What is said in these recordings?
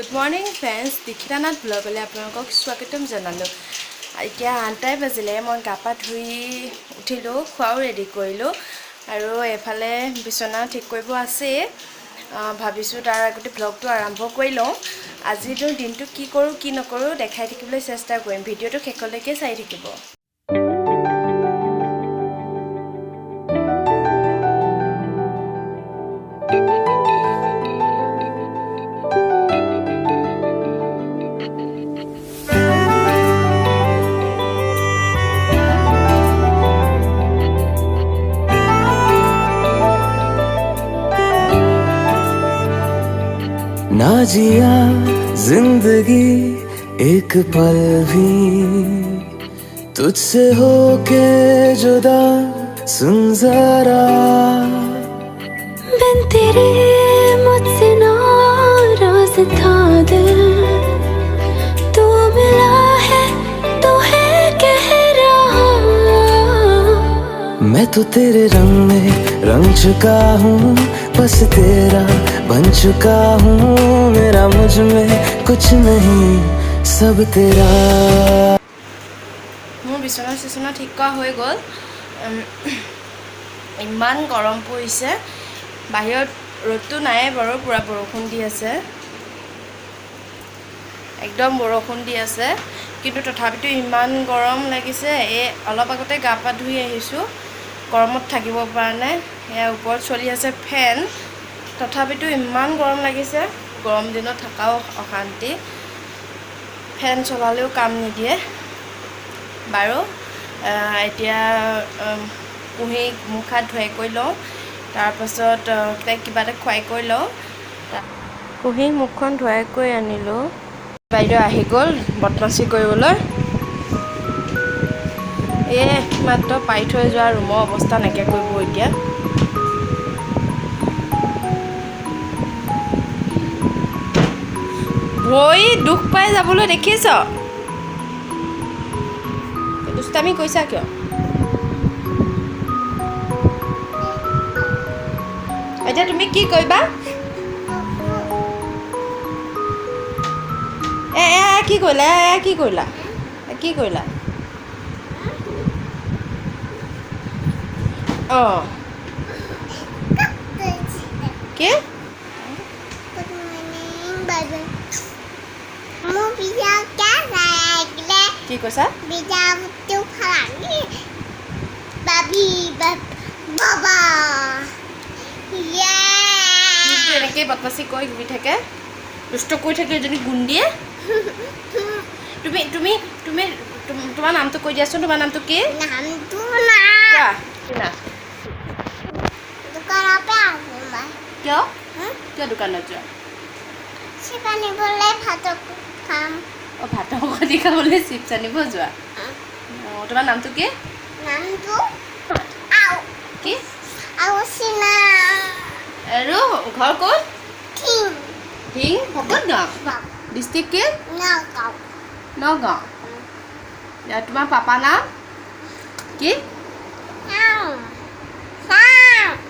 Good morning friends, Dikshita Nath ব্লগলৈ আপোনালোকক স্বাগতম জনালোঁ। এতিয়া 8টাই বাজিলে, মই গা পা ধুই উঠিলোঁ, খোৱাও ৰেডি কৰিলোঁ আৰু এইফালে বিচনা ঠিক কৰিব আছেই। ভাবিছোঁ তাৰ আগতে ব্লগটো আৰম্ভ কৰি লওঁ। আজিতো দিনটো কি কৰোঁ কি নকৰোঁ দেখাই থাকিবলৈ চেষ্টা কৰিম, ভিডিঅ'টো শেষলৈকে চাই থাকিব। ना जिया जिंदगी एक पल भी तुझसे होके जुदा, सुन जरा। बिन तेरे मुझसे नाराज था दिल, तू मिला है तो है कह रहा। मैं तो तेरे रंग में रंग चुका हूँ, बस तेरा बन चुका हूँ। मेरा मुझ में कुछ नहीं, सब तेरा। মোৰ বিচনা চিচনা ঠিক কৰা হৈ গ'ল। ইমান গৰম পৰিছে, বাহিৰত ৰ'দটো নাইয়ে বাৰু, পূৰা বৰষুণ দি আছে, একদম বৰষুণ দি আছে, কিন্তু তথাপিতো ইমান গৰম লাগিছে। এই অলপ আগতে গা পা ধুই আহিছোঁ, গৰমত থাকিব পৰা নাই। এয়া ওপৰত চলি আছে ফেন, তথাপিতো ইমান গৰম লাগিছে। গৰম দিনত থকাও অশান্তি, ফেন চলালেও কাম নিদিয়ে। বাৰু এতিয়া কুঁহিক মুখ হাত ধুৱাই কৰি লওঁ, তাৰপাছত তাইক কিবা এটা খুৱাই কৰি লওঁ। কুঁহিক মুখখন ধুৱাই কৰি আনিলোঁ। বাইদেউ আহি গ'ল বদমাচি কৰিবলৈ। এই মাত্ৰ পাৰি থৈ যোৱা ৰুমৰ অৱস্থা নাইকিয়া কৰিব এতিয়া। ভৰি দুখ পাই যাবলৈ দেখিছ, দুষ্টামি কৰিছা কিয়? এতিয়া তুমি কি কৰিবা? এ এ এ, কি কৰিলা? এ এ, কি কৰিলা? এ, কি কৰিলা? অঁ, কি? Good morning, বাইদেউ। মোৰ বিয়া লাগিলে। কি কৈছা? বিয়াটো ফালানি বাবি বাবা। দিনটো এনেকেই বদমাচি কৰি ঘূৰি থাকে, দুষ্ট কৰি থাকে এজনী গুন্দিয়ে। তুমি তুমি তুমি তোমাৰ নামটো কৈ দিয়াচোন, তোমাৰ নামটো কি? নামটো না। কোৱা কি নাম? দোকানৰ পৰা আহোঁ মই। কিয়? কিয় দোকানত যোৱা? চিপ আনিবলৈ, ভাতক খাম। অঁ, ভাতৰ সৈতে খাবলৈ চিপছ আনিব যোৱা। অঁ, তোমাৰ নামটো কি? নামটো আও। কি? আৰু চিনা। আৰু ঘৰ ক'ত? থিং। ঢিং ভকত গাঁও, ডিষ্ট্ৰিক্ট কি? নগাঁও। নগাঁও। তোমাৰ পাপা নাম কি?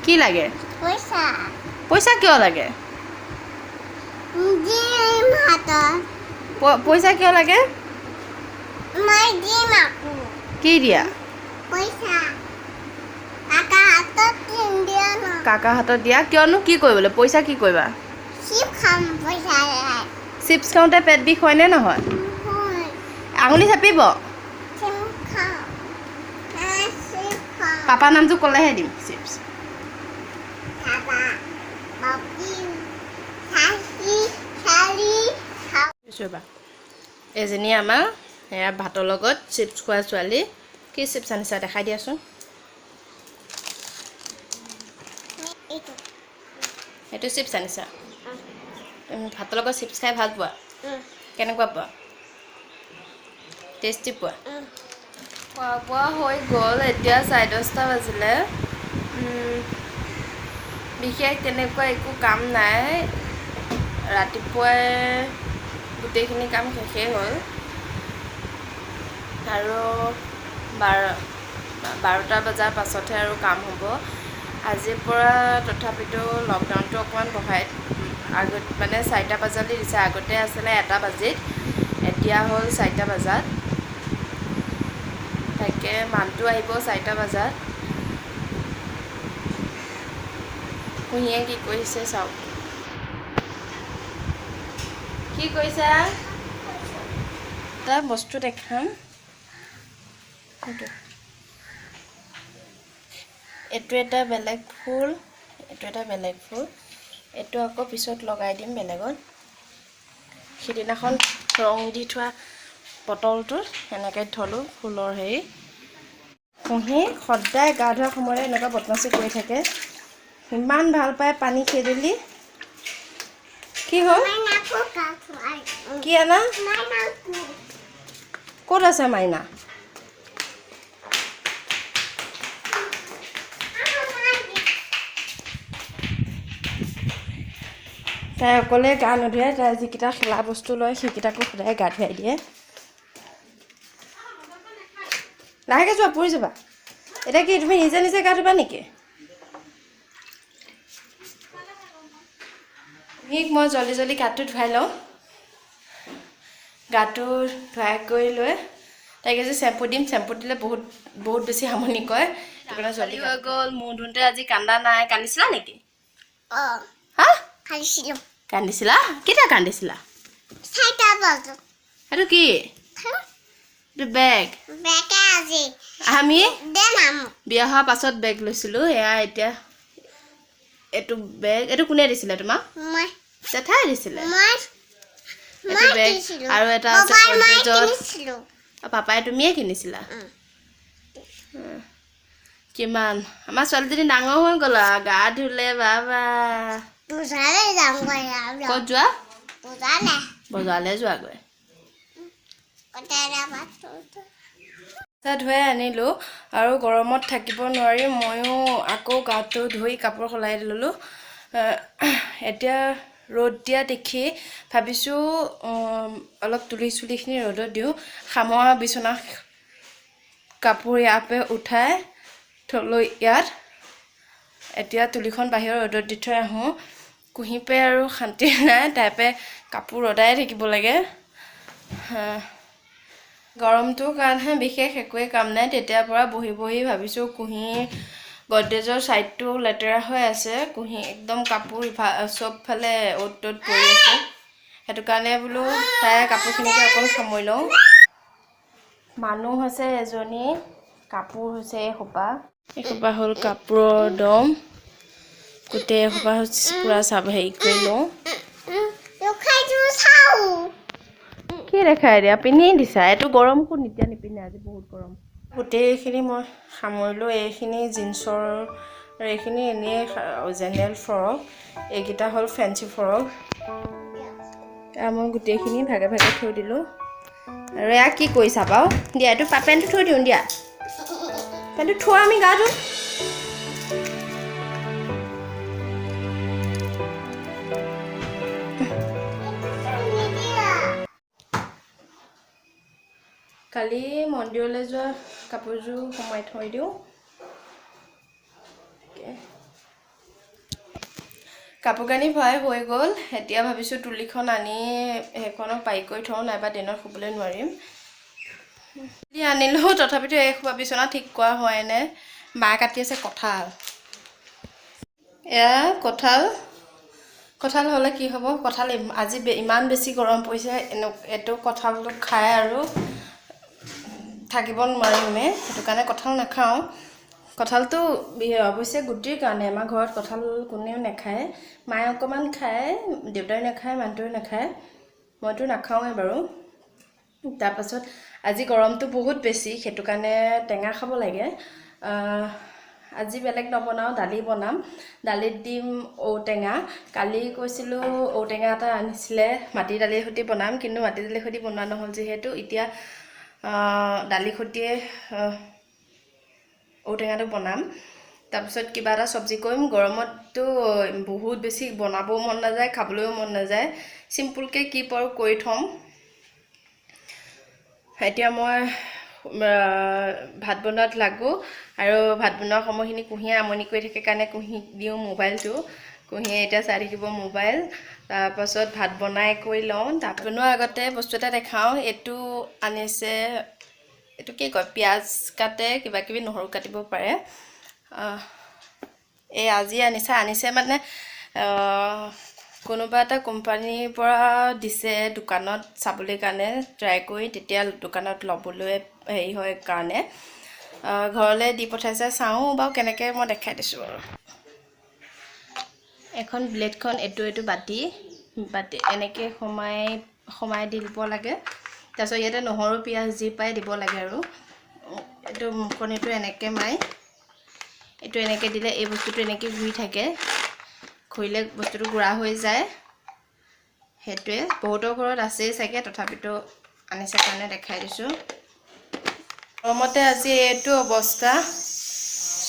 কি লাগে? পইচা। পইচা কিয় লাগে? দিম হাতত। পইচা কিয় লাগে? মই দিম আকৌ। কি দিয়া? পইচা কাকা হাতত দিম, দিয়া ন। কাকা হাতত দিয়া কিয়নো? কি কৰিবলৈ পইচা, কি কৰিবা? চিপ খাম পইচা। চিপছ খাওঁতে পেট বিষ হয়নে নহয়? আঙুলি চেপিব। চিপ খাওঁ, চিপ খাওঁ। পাপা নামটো ক'লেহে দিম চিপছ। বাবা বাপি চাচি চালি খাওঁ। ৰ'বা, এজনী আমাৰ এয়া ভাতৰ লগত চিপছ খোৱা ছোৱালী। কি চিপছ আনিছা দেখাই দিয়াচোন। এইটো। সেইটো চিপছ আনিছা? তুমি ভাতৰ লগত চিপছ খাই ভাল পোৱা? কেনেকুৱা পোৱা? টেষ্টি পোৱা? খোৱা বোৱা হৈ গ'ল, এতিয়া 10:30 বাজিলে। বিশেষ তেনেকুৱা একো কাম নাই, ৰাতিপুৱাই গোটেইখিনি কাম শেষেই হ'ল। আৰু 12টা বজাৰ পাছতহে আৰু কাম হ'ব। আজিৰ পৰা তথাপিতো লকডাউনটো অকণমান বঢ়াই আগত মানে 4টা বজালৈ দিছে, আগতে আছিলে 1টা বাজিত, এতিয়া হ'ল 4টা বজাত। তাকে মানুহটো আহিব 4টা বজাত। কুঁহিয়ে কি কৰিছে চাওক, কি কৰিছা? এটা বস্তু দেখাম, এইটো এটা বেলেগ ফুল, এইটো এটা বেলেগ ফুল, এইটো আকৌ পিছত লগাই দিম বেলেগত। সিদিনাখন ৰং দি থোৱা বটলটোত এনেকৈ থলোঁ ফুলৰ হেৰি। কুঁহি সদায় গা ধোৱাৰ সময়তে এনেকুৱা বদমাচি কৰি থাকে, ইমান ভাল পায় পানী খেদিলি। কি হ'ল? কি আনা? ক'ত আছে মাইনা? তাই অকলে গা নুধুৱে, তাই যিকেইটা খেলা বস্তু লয় সেইকেইটাকো সদায় গা ধুৱাই দিয়ে। লাহেকৈ যোৱা, পৰি যাবা। এতিয়া কি তুমি নিজে নিজে গা ধুবা নেকি? মই জল্দি জল্দি গাটো ধুৱাই লওঁ। গাটো ধুৱাই কৰি লৈ তাইক আজি চেম্পু দিম। চেম্পু দিলে বহুত বহুত বেছি আমনি কৰে, সেইটো কাৰণে জল্দি হৈ গ'ল। মূৰ ধুওঁতে আজি কান্দা নাই। কান্দিছিলা নেকি? হা, কান্দিছিলা? কেতিয়া কান্দিছিলা? সেইটো কি? এইটো বেগ। আমি বিয়া হোৱাৰ পাছত বেগ লৈছিলোঁ। এয়া এতিয়া এইটো বেগ, এইটো কোনে দিছিলে তোমাক? জেঠাই দিছিলে এইটো বেগ। আৰু এটা আছে পাপাই, তুমিয়ে কিনিছিলা? কিমান আমাৰ ছোৱালীজনী ডাঙৰ হৈ গ'ল আৰু গা ধুলে। বাবা ক'ত যোৱা? বজাৰলৈ যোৱাগৈ। ধুৱাই আনিলোঁ আৰু গৰমত থাকিব নোৱাৰি ময়ো আকৌ গাটো ধুই কাপোৰ সলাই ল'লোঁ। এতিয়া ৰ'দ দিয়া দেখি ভাবিছোঁ অলপ তুলি চুলিখিনি ৰ'দত দিওঁ। সামৰা বিচনা কাপোৰ ইয়াৰ পৰা উঠাই থ'লোঁ ইয়াত। এতিয়া তুলিখন বাহিৰৰ ৰ'দত দি থৈ আহোঁ। কুঁহিপে আৰু শান্তি নাই, তাইপে কাপোৰ ৰ'দাই থাকিব লাগে। গৰমটোৰ কাৰণেহে বিশেষ একোৱেই কাম নাই। তেতিয়াৰ পৰা বহি বহি ভাবিছোঁ কুঁহিৰ গডৰেজৰ ছাইডটো লেতেৰা হৈ আছে, কুঁহি একদম কাপোৰ চবফালে অ'ত ত'ত পৰি আছে। সেইটো কাৰণে বোলো তাই কাপোৰখিনিকে অকণ সামৰি লওঁ। মানুহ হৈছে এজনী, কাপোৰ হৈছে এসোপা। এসোপা হ'ল কাপোৰৰ দম, গোটেই এসোপা পূৰা চাব হেৰি কৰি লওঁ। কি দেখাই দিয়া পিন্ধি দিছা? এইটো গৰম কোন এতিয়া নিপিন্ধে, আজি বহুত গৰম। গোটেইখিনি মই সামৰিলোঁ। এইখিনি জিন্সৰ, এইখিনি এনেই জেনেৰেল ফ্ৰক, এইকেইটা হ'ল ফেঞ্চি ফ্ৰক। মই গোটেইখিনি ভাগে ভাগে থৈ দিলোঁ। আৰু এয়া কি কৰিছা বাৰু? দিয়া এইটো পেণ্টটো থৈ দিওঁ, দিয়া পেণ্টটো থোৱা, আমি গা ধুম। কালি মন্দিৰলৈ যোৱা কাপোৰযোৰ সোমাই থৈ দিওঁ। কাপোৰ কানি ভৰাই হৈ গ'ল। এতিয়া ভাবিছোঁ তুলিখন আনি সেইখনক পাৰি কৰি থওঁ, নাইবা দিনত শুবলৈ নোৱাৰিম। আনিলোঁ তথাপিতো এই সোপা বিচনা ঠিক কৰা হোৱাই নাই। মা কাটি আছে কঁঠাল। এয়া কঁঠাল, কঁঠাল হ'লে কি হ'ব? কঁঠাল আজি ইমান বেছি গৰম পৰিছে, এইটো কঁঠালটো খাই আৰু থাকিব নোৱাৰিমে, সেইটো কাৰণে কঁঠাল নাখাওঁ। কঁঠালটো অৱশ্যে গুটিৰ কাৰণে, আমাৰ ঘৰত কঁঠাল কোনেও নাখায়। মায়ে অকণমান খায়, দেউতাই নাখায়, মানুহটোৱে নাখায়, মইতো নাখাওঁৱেই বাৰু। তাৰপাছত আজি গৰমটো বহুত বেছি, সেইটো কাৰণে টেঙা খাব লাগে। আজি বেলেগ নবনাওঁ, দালি বনাম। দালিত দিম ঔটেঙা। কালি কৈছিলোঁ ঔটেঙা এটা আনিছিলে, মাটি দালিৰ সৈতে বনাম, কিন্তু মাটি দালিৰ সৈতে বনোৱা নহ'ল যিহেতু এতিয়া দালি সৈতে ঔটেঙাটো বনাম। তাৰপিছত কিবা এটা চব্জি কৰিম। গৰমততো বহুত বেছি বনাবও মন নাযায়, খাবলৈও মন নাযায়। চিম্পুলকৈ কি পাৰোঁ কৰি থ'ম। এতিয়া মই ভাত বনোৱাত লাগোঁ। আৰু ভাত বনোৱা সময়খিনি কুঁহিয়ে আমনি কৰি থাকে কাৰণে কুঁহিক দিওঁ মোবাইলটো। কুঁহিয়ে এতিয়া চাই থাকিব মোবাইল। তাৰপাছত ভাত বনাই কৰি লওঁ। ভাত বনোৱাৰ আগতে বস্তু এটা দেখাওঁ। এইটো আনিছে, এইটো কি কয়, পিঁয়াজ কাটে, কিবা কিবি নহৰু কাটিব পাৰে। এই আজি আনিছে, আনিছে মানে কোনোবা এটা কোম্পানীৰ পৰা দিছে দোকানত চাবলৈ কাৰণে, ট্ৰাই কৰি তেতিয়া দোকানত ল'বলৈ হেৰি হয় কাৰণে ঘৰলৈ দি পঠাইছে। চাওঁ বাৰু কেনেকৈ, মই দেখাই দিছোঁ বাৰু। এখন ব্লেডখন এইটো এইটো বাতি বাতি এনেকৈ সোমাই সোমাই দিব লাগে। তাৰপিছত ইয়াতে নহৰু পিঁয়াজ যি পায় দিব লাগে। আৰু এইটো মুখনিটো এনেকৈ মাৰি এইটো এনেকৈ দিলে এই বস্তুটো এনেকৈ ঘূৰি থাকে। ঘূৰিলে বস্তুটো গুড়া হৈ যায়। সেইটোৱে বহুতৰ ঘৰত আছেই চাগে, তথাপিতো আনিছে কাৰণে দেখাই দিছোঁ। গৰমতে আজি এইটো অৱস্থা।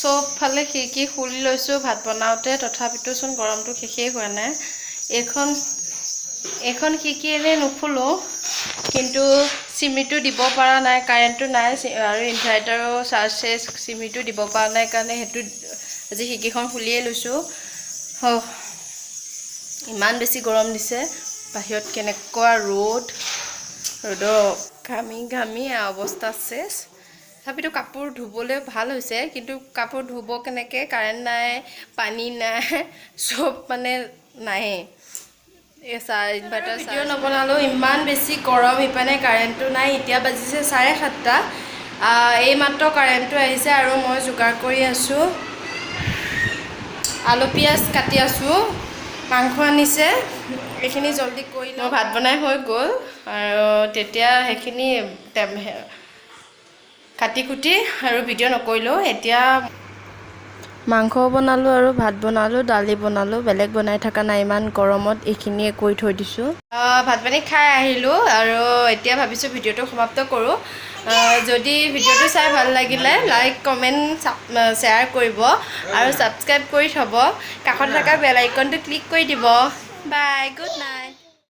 চবফালে খিৰিকী খুলি লৈছোঁ ভাত বনাওঁতে, তথাপিতোচোন গৰমটো শেষেই হোৱা নাই। এইখন এইখন খিৰিকী এনেই নুখোলোঁ, কিন্তু চিমিটো দিব পৰা নাই, কাৰেণ্টটো নাই আৰু ইনভাৰ্টাৰো চাৰ্জ চেজ চিমিটো দিব পৰা নাই কাৰণে সেইটো আজি খিৰিকীখন খুলিয়ে লৈছোঁ। ইমান বেছি গৰম দিছে, বাহিৰত কেনেকুৱা ৰ'দ, ৰ'দৰ ঘামি ঘামি অৱস্থা চেচ। তথাপিতো কাপোৰ ধুবলৈ ভাল হৈছে, কিন্তু কাপোৰ ধুব কেনেকৈ, কাৰেণ্ট নাই, পানী নাই, চব মানে নায়েই। এই ইনভাৰ্টাৰ ভিডিঅ' নবনালোঁ, ইমান বেছি গৰম, ইপিনে কাৰেণ্টটো নাই। এতিয়া বাজিছে 7:30। এইমাত্ৰ কাৰেণ্টটো আহিছে আৰু মই যোগাৰ কৰি আছোঁ। আলু পিঁয়াজ কাটি আছোঁ, মাংস আনিছে, এইখিনি জল্দি কৰি লওঁ। ভাত বনাই হৈ গ'ল আৰু তেতিয়া সেইখিনি কাটি কুটি আৰু ভিডিঅ' নকৰিলোঁ। এতিয়া মাংস বনালোঁ আৰু ভাত বনালোঁ, দালি বনালোঁ, বেলেগ বনাই থকা নাই। ইমান গৰমত এইখিনিয়ে কৰি থৈ দিছোঁ। ভাত পানী খাই আহিলোঁ আৰু এতিয়া ভাবিছোঁ ভিডিঅ'টো সমাপ্ত কৰোঁ। যদি ভিডিঅ'টো চাই ভাল লাগিলে লাইক, কমেণ্ট, শ্বেয়াৰ কৰিব আৰু ছাবস্ক্ৰাইব কৰি থ'ব। কাষত থকা বেল আইকনটো ক্লিক কৰি দিব। Bye, good night.